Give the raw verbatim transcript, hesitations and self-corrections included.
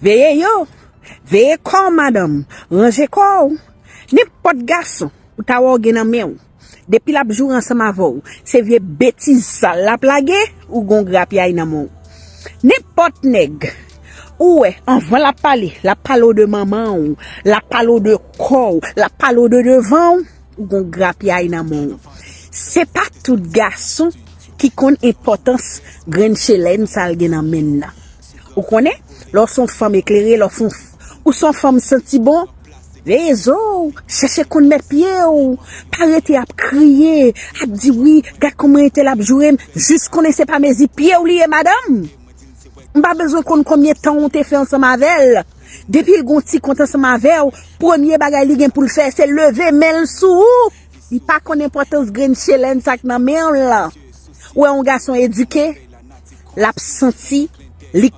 Veye yo, veye kò w, madanm, ranje kò w. Nenpòt gason ou ta wè w gen nan men w, depi l ap joure ansanm avè w, se vye betiz sal l ap lage, ou gon grapyay nan men w. Nenpòt nèg ou wè, anvan l ap pale, l ap pale w de manman w, l ap pale w de kò w, l ap pale w de devan w, ou gon grapyay nan men w. Se pa tout gason ki konn enpòtans grenn chelèn sa l gen nan men l lan. Ou konnen, lè w se yon fanm eklere, lè w se yon, ou se yon fanm santi bon, veye zo w, chèche konn mèt pye w, pa rete ap kriye, ap di wi, gad kòman entèl ap joure m, jis konnen se pa mezi pye w li ye, madanm. M pa bezwen konn konbyen tan w te fè ansanm avè l. Depi l gon ti kont ansanm avè w, premye bagay li gen pou l fè, se leve men l sou ou. Li pa konn enpòtans grenn chelèn sa k nan men w lan. Ou wè yon gason edike, l ap santi li